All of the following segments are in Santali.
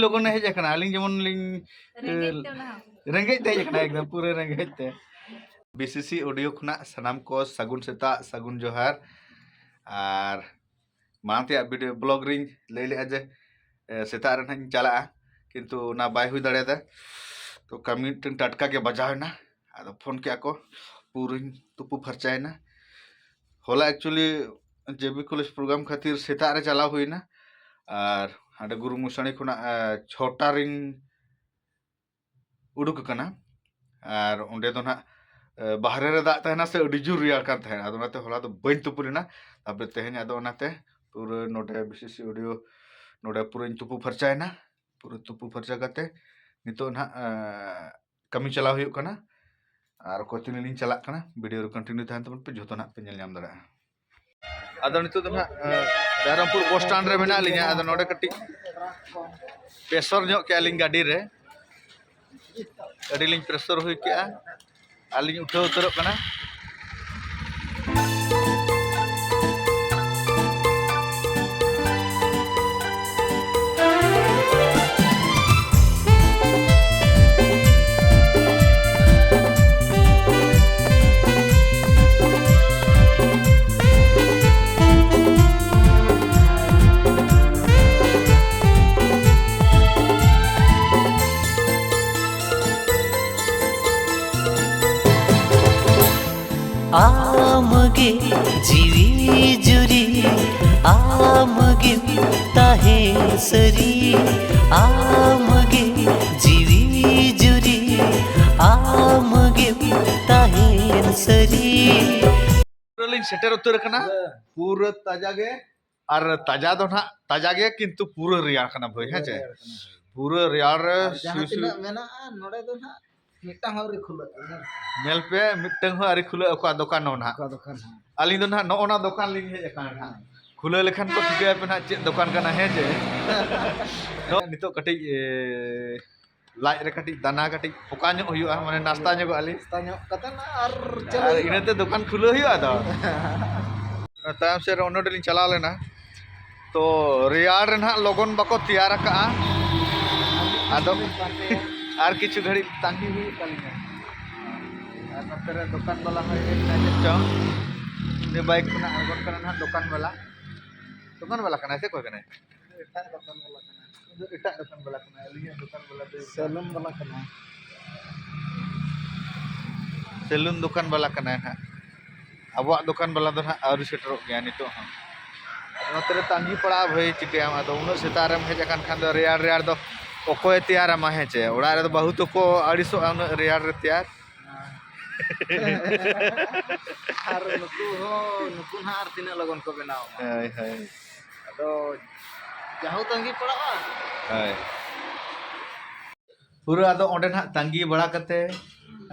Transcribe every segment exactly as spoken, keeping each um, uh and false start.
ᱞᱚᱜᱚᱱᱮ ᱦᱮᱡ ᱟᱠᱟᱱᱟ, ᱟᱹᱞᱤᱧ ᱡᱮᱢᱚᱱ ᱞᱤᱧ ᱨᱮᱸᱜᱮᱡ ᱛᱮ ᱚᱱᱟ ᱦᱚᱸ᱾ ᱨᱮᱸᱜᱮᱡ ᱛᱮ ᱦᱮᱡ ᱟᱠᱟᱱᱟ ᱮᱠᱫᱚᱢ, ᱯᱩᱨᱟᱹ ᱨᱮᱸᱜᱮᱡ ᱛᱮ᱾ ᱵᱤᱥᱤᱥᱤ ᱚᱰᱤᱭᱳ ᱠᱷᱚᱱᱟᱜ ᱥᱟᱱᱟᱢ ᱠᱚ ᱥᱟᱹᱜᱩᱱ ᱥᱮᱛᱟᱜ, ᱥᱟᱹᱜᱩᱱ ᱡᱚᱦᱟᱨ᱾ ᱟᱨ ᱢᱟᱲᱟᱝ ᱛᱮᱭᱟᱜ ᱵᱷᱤᱰᱤᱭᱳ ᱵᱞᱚᱜ ᱨᱤᱧ ᱞᱟᱹᱭ ᱞᱮᱫᱼᱟ ᱡᱮ, ᱮ, ᱥᱮᱛᱟᱜ ᱨᱮ ᱱᱟᱦᱟᱜ ᱤᱧ ᱪᱟᱞᱟᱜᱼᱟ, ᱠᱤᱱᱛᱩ ᱚᱱᱟ ᱵᱟᱭ ᱦᱩᱭ ᱫᱟᱲᱮᱭᱟᱫᱟ᱾ ᱛᱚ ᱠᱟᱹᱢᱤ ᱢᱤᱫᱴᱮᱱ ᱴᱟᱴᱠᱟ ᱜᱮ ᱵᱟᱡᱟᱣ ᱮᱱᱟ, ᱟᱫᱚ ᱯᱷᱳᱱ ᱠᱮᱫᱼᱟ ᱠᱚ, ᱯᱩᱨᱟᱹᱧ ᱛᱩᱯᱩ ᱯᱷᱟᱨᱪᱟᱭᱮᱱᱟ᱾ ᱦᱚᱞᱟ actually ᱡᱮᱵᱤ ᱠᱚᱞᱮᱡᱽ ᱯᱨᱳᱜᱨᱟᱢ ᱠᱷᱟᱹᱛᱤᱨ ᱥᱮᱛᱟᱜ ᱨᱮ ᱪᱟᱞᱟᱣ ᱦᱩᱭᱱᱟ, ᱟᱨ ᱦᱟᱸᱰᱮ ᱜᱩᱨᱩ ᱢᱚᱥᱟᱬᱤ ᱠᱷᱚᱱᱟᱜ, ᱮ, ᱪᱷᱚᱴᱟ ᱨᱤᱧ ᱩᱰᱩᱠ ᱟᱠᱟᱱᱟ᱾ ᱟᱨ ᱚᱸᱰᱮ ᱫᱚ ᱱᱟᱦᱟᱜ, ᱮ, ᱵᱟᱦᱨᱮ ᱨᱮ ᱫᱟᱜ ᱛᱟᱦᱮᱱᱟ ᱥᱮ, ᱟᱹᱰᱤ ᱡᱳᱨ ᱨᱮᱭᱟᱲ ᱠᱟᱱ ᱛᱟᱦᱮᱸᱫ, ᱟᱫᱚ ᱚᱱᱟᱛᱮ ᱦᱚᱞᱟ ᱫᱚ ᱵᱟᱹᱧ ᱛᱩᱯᱩ ᱞᱮᱱᱟ᱾ ᱛᱟᱨᱯᱚᱨᱮ ᱛᱮᱦᱮᱧ ᱟᱫᱚ ᱚᱱᱟᱛᱮ ᱯᱩᱨᱟᱹ ᱱᱚᱰᱮ ᱵᱤᱥᱤᱥᱤ ᱚᱰᱤᱭᱳ ᱱᱚᱰᱮ ᱯᱩᱨᱟᱹᱧ ᱛᱩᱯᱩ ᱯᱷᱟᱨᱪᱟᱭᱮᱱᱟ᱾ ᱯᱩᱨᱟᱹ ᱛᱩᱯᱩ ᱯᱷᱟᱨᱪᱟ ᱠᱟᱛᱮ ᱱᱤᱛᱚᱜ ᱱᱟᱦᱟᱜ, ᱮ, ᱠᱟᱹᱢᱤ ᱪᱟᱞᱟᱣ ᱦᱩᱭᱩᱜ ᱠᱟᱱᱟ᱾ ᱟᱨ ᱚᱠᱚᱭ ᱛᱤᱱᱟᱹᱜ ᱞᱤᱧ ᱪᱟᱞᱟᱜ ᱠᱟᱱᱟ, ᱵᱷᱤᱰᱤᱭᱳ ᱨᱮ ᱠᱚᱱᱴᱤᱱᱤᱭᱩ ᱛᱟᱦᱮᱱ ᱛᱟᱵᱚᱱ ᱯᱮ, ᱡᱷᱚᱛᱚᱱᱟᱜ ᱯᱮ ᱧᱮᱞ ᱧᱟᱢ ᱫᱟᱲᱮᱭᱟᱜᱼᱟ᱾ ᱟᱫᱚ ᱱᱤᱛᱚᱜ ᱫᱚ ᱱᱟᱦᱟᱜ, ᱮ, ᱨᱟᱭᱨᱚᱝᱯᱩᱨ ᱵᱚᱥ ᱥᱴᱮᱱᱰ ᱨᱮ ᱢᱮᱱᱟᱜ ᱞᱤᱧᱟ᱾ ᱟᱫᱚ ᱱᱚᱰᱮ ᱠᱟᱹᱴᱤᱡ ᱯᱮᱥᱚᱨ ᱧᱚᱜ ᱠᱮᱜᱼᱟ ᱞᱤᱧ ᱜᱟᱹᱰᱤ ᱨᱮ, ᱟᱹᱰᱤ ᱞᱤᱧ ᱯᱨᱮᱥᱚᱨ ᱦᱩᱭ ᱠᱮᱜᱼᱟ᱾ ᱟᱨ ᱞᱤᱧ ᱩᱴᱷᱟᱹᱣ ᱩᱛᱟᱹᱨᱚᱜ ᱠᱟᱱᱟ᱾ ᱟᱢᱜᱮ ᱡᱤᱣᱤ ᱡᱩᱨᱤ, ᱟᱢᱜᱮᱢ ᱛᱟᱦᱮᱸ ᱥᱟᱹᱨᱤ, ᱟᱢᱜᱮ ᱡᱤᱣᱤ ᱡᱩᱨᱤ, ᱟᱢᱜᱮᱢ ᱛᱟᱦᱮᱸ ᱥᱟᱹᱨᱤ᱾ ᱯᱩᱨᱟᱹ ᱞᱤᱧ ᱥᱮᱴᱮᱨ ᱩᱛᱟᱹᱨ ᱟᱠᱟᱱᱟ, ᱯᱩᱨᱟᱹ ᱛᱟᱡᱟ ᱜᱮ᱾ ᱟᱨ ᱛᱟᱡᱟ ᱫᱚ ᱱᱟᱦᱟᱜ ᱛᱟᱡᱟ ᱜᱮ, ᱠᱤᱱᱛᱩ ᱯᱩᱨᱟᱹ ᱨᱮᱭᱟᱲ ᱠᱟᱱᱟ ᱵᱷᱟᱹᱭ, ᱦᱮᱸ ᱪᱮ? ᱯᱩᱨᱟᱹ ᱨᱮᱭᱟᱲ ᱨᱮ ᱟᱨ ᱡᱟᱦᱟᱸ ᱥᱩᱭ ᱥᱩᱭ᱾ ᱛᱤᱱᱟᱹᱜ ᱢᱮᱱᱟᱜᱼᱟ ᱱᱚᱰᱮ ᱫᱚ ᱱᱟᱦᱟᱜ ᱢᱤᱫᱴᱟᱝ ᱦᱚᱸ ᱟᱹᱣᱨᱤ ᱠᱷᱩᱞᱟᱹᱜᱼᱟ᱾ ᱧᱮᱞ ᱯᱮ, ᱢᱤᱫᱴᱟᱝ ᱦᱚᱸ ᱟᱹᱣᱨᱤ ᱠᱷᱩᱞᱟᱹᱜᱼᱟ ᱚᱠᱟ ᱫᱚᱠᱟᱱ ᱦᱚᱸ ᱱᱟᱦᱟᱜ᱾ ᱚᱠᱟ ᱫᱚᱠᱟᱱ ᱦᱚᱸ᱾ ᱟᱹᱞᱤᱧ ᱫᱚ ᱱᱟᱦᱟᱜ ᱱᱚᱜᱼᱚ ᱱᱟ ᱫᱚᱠᱟᱱ ᱞᱤᱧ ᱦᱮᱡ ᱟᱠᱟᱱᱟ ᱱᱟᱦᱟᱜ᱾ ᱠᱷᱩᱞᱟᱹᱣ ᱞᱮᱠᱷᱟᱱ ᱠᱚ ᱴᱷᱤᱠᱟᱹᱭᱟ ᱯᱮ ᱱᱟᱦᱟᱜ ᱪᱮᱫ ᱫᱚᱠᱟᱱ ᱠᱟᱱᱟ, ᱦᱮᱸ ᱪᱮ? ᱱᱤᱛᱚᱜ ᱠᱟᱹᱴᱤᱡ, ᱮ, ᱞᱟᱡ ᱨᱮ ᱠᱟᱹᱴᱤᱡ ᱫᱟᱱᱟ ᱠᱟᱹᱴᱤᱡ ᱯᱚᱠᱟ ᱧᱚᱜ ᱦᱩᱭᱩᱜᱼᱟ, ᱢᱟᱱᱮ ᱱᱟᱥᱛᱟ ᱧᱚᱜᱚᱜ ᱟᱹᱞᱤᱧ᱾ ᱱᱟᱥᱛᱟ ᱧᱚᱜ ᱠᱟᱛᱮ ᱟᱨ ᱪᱟᱞᱟᱜ ᱟᱨ ᱦᱩᱭᱩᱜᱼᱟ᱾ ᱤᱱᱟᱹᱛᱮ ᱫᱚᱠᱟᱱ ᱠᱷᱩᱞᱟᱹᱣ ᱦᱩᱭᱩᱜᱼᱟ ᱟᱫᱚ᱾ ᱛᱟᱭᱚᱢ ᱥᱮᱫ ᱨᱮ ᱚᱱᱚᱰᱮ ᱞᱤᱧ ᱪᱟᱞᱟᱣ ᱞᱮᱱᱟ, ᱛᱚ ᱨᱮᱭᱟᱲ ᱨᱮ ᱱᱟᱦᱟᱜ ᱞᱚᱜᱚᱱ ᱵᱟᱠᱚ ᱛᱮᱭᱟᱨ ᱟᱠᱟᱜᱼᱟ᱾ ᱟᱫᱚ ᱟᱨ ᱠᱤᱪᱷᱩ ᱜᱷᱟᱹᱲᱤᱡ ᱛᱟᱺᱜᱤ ᱦᱩᱭᱩᱜ ᱛᱟᱹᱞᱤᱧᱟ᱾ ᱟᱨ ᱱᱚᱛᱮ ᱨᱮ ᱫᱚᱠᱟᱱ ᱵᱟᱞᱟ ᱦᱚᱸᱭ ᱦᱮᱡ ᱮᱱᱟ ᱪᱮᱫ ᱪᱚᱝ᱾ ᱩᱱᱤ ᱵᱟᱭᱤᱠ ᱠᱷᱚᱱᱟᱜ ᱟᱬᱜᱚᱱ ᱠᱟᱱᱟ ᱱᱟᱦᱟᱜ ᱫᱚᱠᱟᱱ ᱵᱟᱞᱟ᱾ ᱫᱚᱠᱟᱱ ᱵᱟᱞᱟ ᱠᱟᱱᱟᱭ ᱥᱮ ᱚᱠᱚᱭ ᱠᱟᱱᱟᱭ? ᱮᱴᱟᱜ ᱫᱚᱠᱟᱱ ᱵᱟᱞᱟ ᱠᱟᱱᱟᱭ᱾ ᱩᱱᱤ ᱫᱚ ᱮᱴᱟᱜ ᱫᱚᱠᱟᱱ ᱵᱟᱞᱟ ᱠᱟᱱᱟᱭ᱾ ᱟᱹᱞᱤᱧᱟᱜ ᱫᱚᱠᱟᱱ ᱵᱟᱞᱟ ᱫᱚ ᱥᱮᱞᱩᱱ ᱵᱟᱞᱟ ᱠᱟᱱᱟᱭ᱾ ᱥᱮᱞᱩᱱ ᱫᱚᱠᱟᱱ ᱵᱟᱞᱟ ᱠᱟᱱᱟᱭ ᱱᱟᱦᱟᱜ᱾ ᱟᱵᱚᱣᱟᱜ ᱫᱚᱠᱟᱱ ᱵᱟᱞᱟ ᱫᱚ ᱱᱟᱦᱟᱜ ᱟᱹᱣᱨᱤ ᱥᱮᱴᱮᱨᱚᱜ ᱜᱮᱭᱟ ᱱᱤᱛᱚᱜ ᱦᱚᱸ᱾ ᱟᱫᱚ ᱱᱚᱛᱮ ᱨᱮ ᱛᱟᱺᱜᱤ ᱯᱟᱲᱟᱜᱼᱟ ᱵᱷᱟᱹᱭ, ᱪᱤᱠᱟᱹᱭᱟᱢ? ᱟᱫᱚ ᱩᱱᱟᱹᱜ ᱥᱮᱛᱟᱜ ᱨᱮᱢ ᱦᱮᱡ ᱟᱠᱟᱱ ᱠᱷᱟᱱ ᱫᱚ ᱨᱮᱭᱟᱲ ᱨᱮᱭᱟᱲ ᱫᱚ ᱚᱠᱚᱭᱮ ᱛᱮᱭᱟᱨᱟᱢᱟ, ᱦᱮᱸ ᱪᱮ? ᱚᱲᱟᱜ ᱨᱮᱫᱚ ᱵᱟᱹᱦᱩ ᱛᱟᱠᱚ ᱟᱹᱲᱤᱥᱚᱜᱼᱟ ᱩᱱᱟᱹᱜ ᱨᱮᱭᱟᱲ ᱨᱮ ᱛᱮᱭᱟᱨ᱾ ᱟᱨ ᱱᱩᱠᱩ ᱦᱚᱸ, ᱱᱩᱠᱩ ᱱᱟᱦᱟᱜ ᱟᱨ ᱛᱤᱱᱟᱹᱜ ᱞᱚᱜᱚᱱ ᱠᱚ ᱵᱮᱱᱟᱣ ᱟᱢᱟ᱾ ᱦᱳᱭ, ᱦᱳᱭ᱾ ᱟᱫᱚ ᱡᱟᱦᱳ ᱛᱟᱺᱜᱤ ᱯᱟᱲᱟᱜᱼᱟ᱾ ᱦᱳᱭ᱾ ᱯᱩᱨᱟᱹ ᱟᱫᱚ ᱚᱸᱰᱮ ᱱᱟᱦᱟᱜ ᱛᱟᱺᱜᱤ ᱵᱟᱲᱟ ᱠᱟᱛᱮ,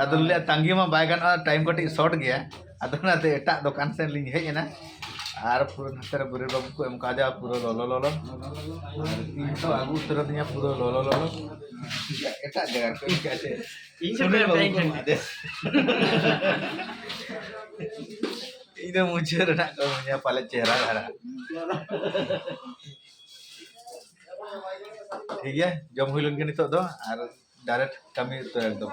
ᱟᱫᱚ ᱞᱟᱹᱭᱟ ᱛᱟᱺᱜᱤ ᱢᱟ ᱵᱟᱭ ᱜᱟᱱᱚᱜᱼᱟ, ᱴᱟᱭᱤᱢ ᱠᱟᱹᱴᱤᱡ ᱥᱚᱨᱴ ᱜᱮᱭᱟ᱾ ᱟᱫᱚ ᱚᱱᱟᱛᱮ ᱮᱴᱟᱜ ᱫᱚᱠᱟᱱ ᱥᱮᱫ ᱞᱤᱧ ᱦᱮᱡ ᱮᱱᱟ᱾ ᱟᱨ ᱯᱩᱨᱟᱹ ᱱᱚᱛᱮ ᱨᱮ ᱵᱩᱨᱤ ᱵᱟᱹᱵᱩ ᱠᱚ ᱮᱢ ᱠᱟᱫᱮᱭᱟ ᱯᱩᱨᱟᱹ ᱞᱚᱞᱚ ᱞᱚᱞᱚ᱾ ᱟᱨ ᱤᱧ ᱫᱚ ᱟᱹᱜᱩ ᱩᱛᱟᱹᱨ ᱟᱹᱫᱤᱧᱟ ᱯᱩᱨᱟᱹ ᱞᱚᱞᱚ ᱞᱚᱞᱚ᱾ ᱮᱴᱟᱜ ᱡᱟᱭᱜᱟ ᱠᱚ ᱤᱧ ᱠᱟᱛᱮ ᱤᱧ ᱫᱚ ᱥᱩᱱᱤᱞ ᱵᱟᱹᱵᱩ ᱠᱚ ᱮᱢᱟᱫᱮ᱾ ᱤᱧ ᱫᱚ ᱢᱩᱪᱟᱹᱫ ᱨᱮᱱᱟᱜ ᱠᱚ ᱤᱢᱟᱹᱧᱟ ᱯᱟᱞᱮ ᱪᱮᱦᱨᱟ ᱫᱷᱟᱨᱟ᱾ ᱴᱷᱤᱠ ᱜᱮᱭᱟ, ᱡᱚᱢ ᱦᱩᱭ ᱞᱮᱱ ᱜᱮ ᱱᱤᱛᱚᱜ ᱫᱚ, ᱟᱨ ᱰᱟᱭᱨᱮᱠᱴ ᱠᱟᱹᱢᱤ ᱩᱛᱟᱹᱨ ᱮᱠᱫᱚᱢ᱾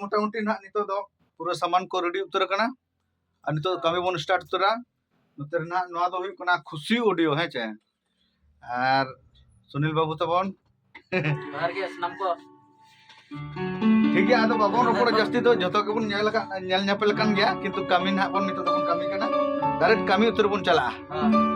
ᱢᱚᱴᱟᱢᱩᱴᱤ ᱱᱟᱦᱟᱜ ᱱᱤᱛᱚᱜ ᱫᱚ ᱯᱩᱨᱟᱹ ᱥᱟᱢᱟᱱ ᱠᱚ ᱨᱮᱰᱤ ᱩᱛᱟᱹᱨ ᱟᱠᱟᱱᱟ, ᱟᱨ ᱱᱤᱛᱚᱜ ᱫᱚ ᱠᱟᱹᱢᱤ ᱵᱚᱱ ᱥᱴᱟᱨᱴ ᱩᱛᱟᱹᱨᱟ᱾ ᱱᱚᱛᱮ ᱨᱮ ᱱᱟᱦᱟᱜ ᱱᱚᱣᱟ ᱫᱚ ᱦᱩᱭᱩᱜ ᱠᱟᱱᱟ ᱠᱷᱩᱥᱤ ᱚᱰᱤᱭᱳ, ᱦᱮᱸ ᱪᱮ? ᱟᱨ ᱥᱩᱱᱤᱞ ᱵᱟᱹᱵᱩ ᱛᱟᱵᱚᱱ᱾ ᱡᱚᱦᱟᱨ ᱜᱮ ᱥᱟᱱᱟᱢ ᱠᱚ᱾ ᱴᱷᱤᱠ ᱜᱮᱭᱟ, ᱟᱫᱚ ᱵᱟᱵᱚᱱ ᱨᱚᱯᱚᱲᱟ ᱡᱟᱹᱥᱛᱤ ᱫᱚ, ᱡᱚᱛᱚ ᱜᱮᱵᱚᱱ ᱧᱮᱞ ᱟᱠᱟᱫ, ᱧᱮᱞ ᱧᱮᱯᱮᱞ ᱟᱠᱟᱱ ᱜᱮᱭᱟ, ᱠᱤᱱᱛᱩ ᱠᱟᱹᱢᱤ ᱱᱟᱦᱟᱜ ᱵᱚᱱ ᱱᱤᱛᱚᱜ ᱫᱚᱵᱚᱱ ᱠᱟᱹᱢᱤ ᱠᱟᱱᱟ, ᱰᱟᱭᱨᱮᱠᱴ ᱠᱟᱹᱢᱤ ᱩᱛᱟᱹᱨ ᱵᱚᱱ ᱪᱟᱞᱟᱜᱼᱟ᱾ ᱦᱮᱸ᱾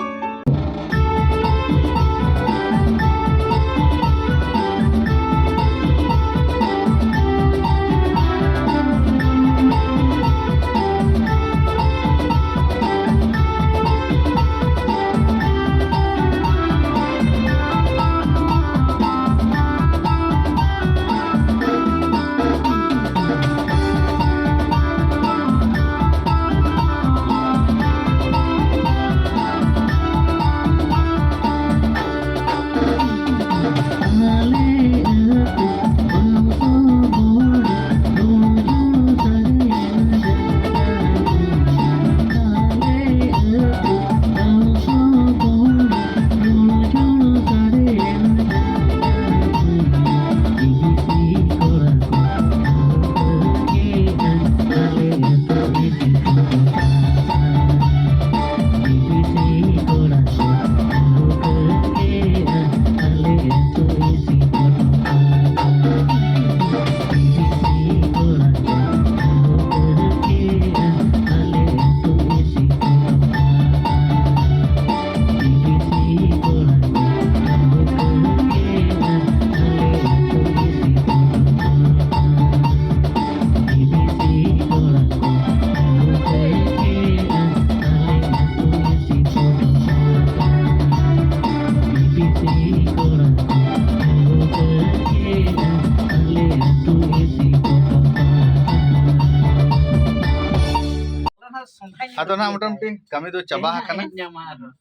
ᱟᱫᱚ ᱱᱟᱦᱟᱜ ᱢᱚᱴᱟᱢᱩᱴᱤ ᱠᱟᱹᱢᱤ ᱫᱚ ᱪᱟᱵᱟ ᱟᱠᱟᱱᱟ᱾ ᱧᱟᱢᱟ ᱟᱨᱦᱚᱸ᱾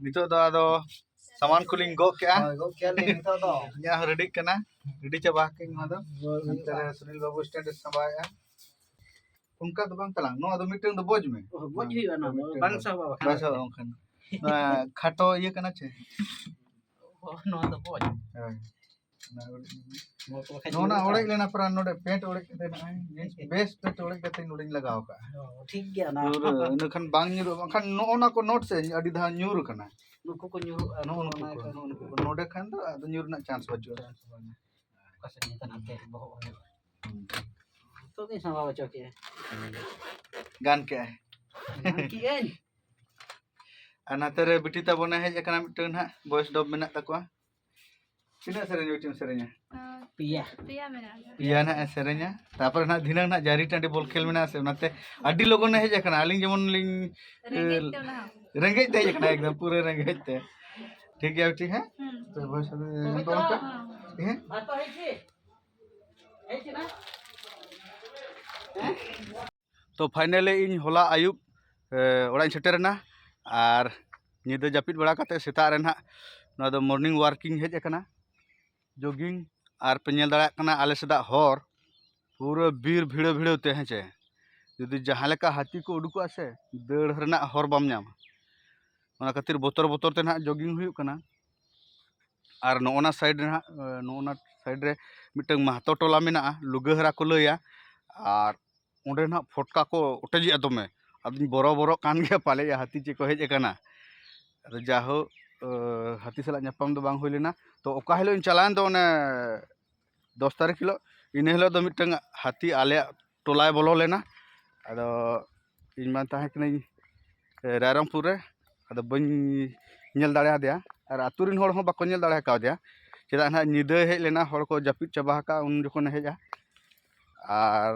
ᱱᱤᱛᱚᱜ ᱫᱚ ᱟᱫᱚ ᱥᱟᱢᱟᱱ ᱠᱚᱞᱤᱧ ᱜᱚᱜ ᱠᱮᱜᱼᱟ᱾ ᱦᱳᱭ, ᱜᱚᱜ ᱠᱮᱜᱼᱟ ᱞᱤᱧ ᱱᱤᱛᱚᱜ ᱫᱚ᱾ ᱤᱧᱟᱹᱜ ᱦᱚᱸ ᱨᱮᱰᱤᱜ ᱠᱟᱱᱟ, ᱨᱮᱰᱤ ᱪᱟᱵᱟ ᱟᱠᱟᱜ ᱱᱚᱣᱟ ᱫᱚ᱾ ᱦᱳᱭ, ᱦᱟᱱᱛᱮ ᱨᱮ ᱥᱩᱱᱤᱞ ᱵᱟᱹᱵᱩ ᱥᱴᱮᱱᱰ ᱮ ᱥᱟᱢᱵᱟᱣᱮᱜᱼᱟ᱾ ᱚᱱᱠᱟ ᱫᱚ ᱵᱟᱝ ᱛᱟᱞᱟᱝ, ᱱᱚᱣᱟ ᱫᱚ ᱢᱤᱫᱴᱟᱝ ᱫᱚ ᱵᱚᱡ ᱢᱮ᱾ ᱚ, ᱵᱚᱡ ᱦᱩᱭᱩᱜᱼᱟ, ᱱᱚᱣᱟ ᱫᱚ ᱢᱤᱫᱴᱟᱝ ᱵᱟᱝ ᱫᱚ ᱥᱟᱦᱚᱵᱚᱜᱼᱟ ᱵᱟᱠᱷᱟᱱ᱾ ᱵᱟᱝ ᱥᱟᱦᱚᱵᱚᱜᱼᱟ ᱵᱟᱝᱠᱷᱟᱱ᱾ ᱱᱚᱣᱟ ᱠᱷᱟᱴᱚ ᱤᱭᱟᱹ ᱠᱟᱱᱟ ᱪᱮ? ᱚ, ᱱᱚᱣᱟ ᱫᱚ ᱵᱚᱡ᱾ ᱦᱳᱭ᱾ ᱚᱱᱟ ᱚᱲᱮᱡ ᱞᱮᱱᱟ᱾ ᱱᱚᱣᱟ ᱠᱚ ᱵᱟᱠᱷᱟᱡ ᱱᱚᱣᱟ ᱧᱩᱨᱩᱜᱼᱟ᱾ ᱚᱲᱮᱡ ᱞᱮᱱᱟ ᱯᱟᱨᱟ ᱱᱚᱰᱮ ᱯᱮᱱᱴ ᱚᱲᱮᱡ ᱠᱟᱛᱮ ᱱᱚᱜᱼᱚᱭ ᱵᱮᱥ ᱯᱮᱱᱴ ᱚᱲᱮᱡ ᱠᱟᱛᱮ ᱱᱚᱰᱮᱧ ᱞᱟᱜᱟᱣ ᱠᱟᱜᱼᱟ᱾ ᱚ, ᱴᱷᱤᱠ ᱜᱮᱭᱟ ᱚᱱᱟ᱾ ᱯᱩᱨᱟᱹ ᱤᱱᱟᱹ ᱠᱷᱟᱱ ᱵᱟᱝ ᱧᱩᱨᱩᱜᱼᱟ, ᱵᱟᱝᱠᱷᱟᱱ ᱱᱚᱜᱼᱚ ᱱᱚᱣᱟ ᱠᱚ ᱱᱚᱴ ᱥᱮ ᱟᱹᱰᱤ ᱫᱷᱟᱣ ᱧᱩᱨ ᱠᱟᱱᱟ᱾ ᱱᱩᱠᱩ ᱠᱚ ᱧᱩᱨᱩᱜᱼᱟ, ᱱᱚᱜᱼᱚ ᱱᱩᱠᱩ ᱱᱚᱜᱼᱚ ᱱᱟ ᱠᱚ᱾ ᱠᱚ, ᱱᱚᱜᱼᱚ ᱱᱩᱠᱩ ᱠᱚ᱾ ᱱᱚᱰᱮ ᱠᱷᱟᱱ ᱫᱚ ᱟᱫᱚ ᱧᱩᱨ ᱨᱮᱱᱟᱜ ᱪᱟᱱᱥ ᱵᱟᱹᱪᱩᱜᱼᱟ᱾ ᱚᱠᱟ ᱥᱮᱫ ᱱᱚᱛᱮ ᱱᱟᱛᱮ ᱵᱚᱦᱚᱜ ᱦᱩᱭᱩᱜᱼᱟ᱾ ᱦᱩᱸ᱾ ᱱᱤᱛᱚᱜ ᱜᱤᱧ ᱥᱟᱢᱵᱟᱣ ᱦᱚᱪᱚ ᱠᱮᱜᱼᱟ᱾ ᱦᱩᱸ᱾ ᱜᱟᱱ ᱠᱮᱜᱼᱟᱭ᱾ ᱜᱟᱱ ᱠᱮᱜᱼᱟᱹᱧ᱾ ᱟᱨ ᱱᱟᱛᱮ ᱨᱮ ᱵᱤᱴᱤ ᱛᱟᱵᱚᱱᱮ ᱦᱮᱡ ᱟᱠᱟᱱᱟ ᱢᱤᱫᱴᱟᱝ ᱱᱟᱦᱟᱜ, ᱵᱚᱭᱮᱥ ᱰᱚᱵ ᱢᱮᱱᱟᱜ ᱛᱟᱠᱚᱣᱟ᱾ ᱛᱤᱱᱟᱹᱜ ᱥᱮᱨᱮᱧ ᱵᱤᱴᱤᱢ ᱥᱮᱨᱮᱧᱟ? ᱟᱨ ᱯᱮᱭᱟ᱾ ᱯᱮᱭᱟ ᱢᱮᱱᱟᱜᱼᱟ᱾ ᱯᱮᱭᱟ ᱱᱟᱦᱟᱜ ᱮ ᱥᱮᱨᱮᱧᱟ᱾ ᱛᱟᱨᱯᱚᱨᱮ ᱱᱟᱦᱟᱜ ᱫᱷᱤᱱᱟᱹᱝ ᱱᱟᱦᱟᱜ ᱡᱟᱹᱨᱤ ᱴᱟᱺᱰᱤ ᱵᱚᱞ ᱠᱷᱮᱞ ᱢᱮᱱᱟᱜᱼᱟ ᱥᱮ, ᱚᱱᱟᱛᱮ ᱟᱹᱰᱤ ᱞᱚᱜᱚᱱᱮ ᱦᱮᱡ ᱟᱠᱟᱱᱟ᱾ ᱟᱹᱞᱤᱧ ᱡᱮᱢᱚᱱ ᱞᱤᱧ, ᱨᱮᱸᱜᱮᱡ ᱛᱮ ᱚᱱᱟ ᱦᱚᱸ᱾ ᱨᱮᱸᱜᱮᱡ ᱛᱮ ᱦᱮᱡ ᱟᱠᱟᱱᱟ ᱮᱠᱫᱚᱢ, ᱯᱩᱨᱟᱹ ᱨᱮᱸᱜᱮᱡ ᱛᱮ᱾ ᱴᱷᱤᱠ ᱜᱮᱭᱟ ᱵᱤᱴᱤ, ᱦᱮᱸ? ᱦᱩᱸ᱾ ᱛᱚ ᱵᱚᱭᱮᱥ ᱟᱫᱚ ᱮᱱ ᱛᱟᱵᱚᱱ ᱯᱮ᱾ ᱦᱮᱸ᱾ ᱦᱮᱸ? ᱛᱚ finally ᱤᱧ ᱦᱚᱞᱟ ᱟᱹᱭᱩᱵ, ᱮ, ᱚᱲᱟᱜ ᱤᱧ ᱥᱮᱴᱮᱨᱮᱱᱟ᱾ ᱟᱨ ᱧᱤᱫᱟᱹ ᱡᱟᱹᱯᱤᱫ ᱵᱟᱲᱟ ᱠᱟᱛᱮ ᱥᱮᱛᱟᱜ ᱨᱮ ᱱᱟᱦᱟᱜ ᱱᱚᱣᱟ ᱫᱚ morning walk ᱤᱧ ᱦᱮᱡ ᱟᱠᱟᱱᱟ, jogging᱾ ᱟᱨ ᱯᱮ ᱧᱮᱞ ᱫᱟᱲᱮᱭᱟᱜ ᱠᱟᱱᱟ ᱟᱞᱮ ᱥᱮᱫᱟᱜ ᱦᱚᱨ ᱯᱩᱨᱟᱹ ᱵᱤᱨ ᱵᱷᱤᱲᱟᱹ ᱵᱷᱤᱲᱟᱹᱣ ᱛᱮ, ᱦᱮᱸ ᱪᱮ? ᱡᱩᱫᱤ ᱡᱟᱦᱟᱸ ᱞᱮᱠᱟ ᱦᱟᱹᱛᱤ ᱠᱚ ᱩᱰᱩᱠᱚᱜᱼᱟ ᱥᱮ, ᱫᱟᱹᱲ ᱨᱮᱱᱟᱜ ᱦᱚᱨ ᱵᱟᱢ ᱧᱟᱢᱟ᱾ ᱚᱱᱟ ᱠᱷᱟᱹᱛᱤᱨ ᱵᱚᱛᱚᱨ ᱵᱚᱛᱚᱨ ᱛᱮ ᱱᱟᱦᱟᱜ jogging ᱦᱩᱭᱩᱜ ᱠᱟᱱᱟ᱾ ᱟᱨ ᱱᱚᱜᱼᱚ ᱱᱟ side ᱨᱮ ᱱᱟᱦᱟᱜ, ᱮ, ᱱᱚᱜᱼᱚ ᱱᱟ side ᱨᱮ ᱢᱤᱫᱴᱟᱝ ᱢᱟᱦᱛᱚ ᱴᱚᱞᱟ ᱢᱮᱱᱟᱜᱼᱟ, ᱞᱩᱜᱟᱹᱦᱟᱨᱟ ᱠᱚ ᱞᱟᱹᱭᱟ᱾ ᱟᱨ ᱚᱸᱰᱮ ᱱᱟᱦᱟᱜ ᱯᱷᱚᱴᱠᱟ ᱠᱚ ᱚᱴᱮᱡᱮᱜᱼᱟ ᱫᱚᱢᱮ᱾ ᱟᱫᱚᱧ ᱵᱚᱨᱚ ᱵᱚᱨᱚᱜ ᱠᱟᱱ ᱜᱮᱭᱟ, ᱯᱟᱞᱮᱭᱟ ᱦᱟᱹᱛᱤ ᱪᱮᱫ ᱠᱚ ᱦᱮᱡ ᱟᱠᱟᱱᱟ᱾ ᱟᱫᱚ ᱡᱟᱦᱳᱠ, ᱮ, ᱦᱟᱹᱛᱤ ᱥᱟᱞᱟᱜ ᱧᱟᱯᱟᱢ ᱫᱚ ᱵᱟᱝ ᱦᱩᱭ ᱞᱮᱱᱟ᱾ ᱛᱚ ᱚᱠᱟ ᱦᱤᱞᱳᱜ ᱤᱧ ᱪᱟᱞᱟᱣᱮᱱ ᱫᱚ ᱚᱱᱮ ᱫᱚᱥ ᱛᱟᱹᱨᱤᱠᱷ ᱦᱤᱞᱳᱜ, ᱤᱱᱟᱹ ᱦᱤᱞᱳᱜ ᱫᱚ ᱢᱤᱫᱴᱟᱝ ᱦᱟᱹᱛᱤ ᱟᱞᱮᱭᱟᱜ ᱴᱚᱞᱟᱭ ᱵᱚᱞᱚ ᱞᱮᱱᱟ᱾ ᱟᱫᱚ ᱤᱧ ᱢᱟ ᱛᱟᱦᱮᱸ ᱠᱟᱹᱱᱟᱹᱧ, ᱮ, ᱨᱟᱭᱨᱚᱝᱯᱩᱨ ᱨᱮ, ᱟᱫᱚ ᱵᱟᱹᱧ ᱧᱮᱞ ᱫᱟᱲᱮ ᱟᱫᱮᱭᱟ᱾ ᱟᱨ ᱟᱹᱛᱩ ᱨᱮᱱ ᱦᱚᱲ ᱦᱚᱸ ᱵᱟᱠᱚ ᱧᱮᱞ ᱫᱟᱲᱮ ᱠᱟᱣᱫᱮᱭᱟ, ᱪᱮᱫᱟᱜ ᱱᱟᱦᱟᱜ ᱧᱤᱫᱟᱹᱭ ᱦᱮᱡ ᱞᱮᱱᱟ, ᱦᱚᱲ ᱠᱚ ᱡᱟᱹᱯᱤᱫ ᱪᱟᱵᱟ ᱟᱠᱟᱫᱼᱟ ᱩᱱ ᱡᱚᱠᱷᱚᱱᱮ ᱦᱮᱡᱼᱟ᱾ ᱟᱨ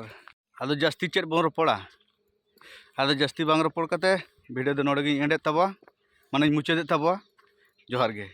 ᱟᱫᱚ ᱡᱟᱹᱥᱛᱤ ᱪᱮᱫ ᱵᱚᱱ ᱨᱚᱯᱚᱲᱟ, ᱟᱫᱚ ᱡᱟᱹᱥᱛᱤ ᱵᱟᱝ ᱨᱚᱯᱚᱲ ᱠᱟᱛᱮ video ᱫᱚ ᱱᱚᱰᱮ ᱜᱤᱧ ᱮᱱᱰᱮᱫ ᱛᱟᱵᱚᱣᱟ, ᱢᱟᱱᱮᱧ ᱢᱩᱪᱟᱹᱫᱮᱫ ᱛᱟᱵᱚᱣᱟ᱾ ᱡᱚᱦᱟᱨ ᱜᱮ᱾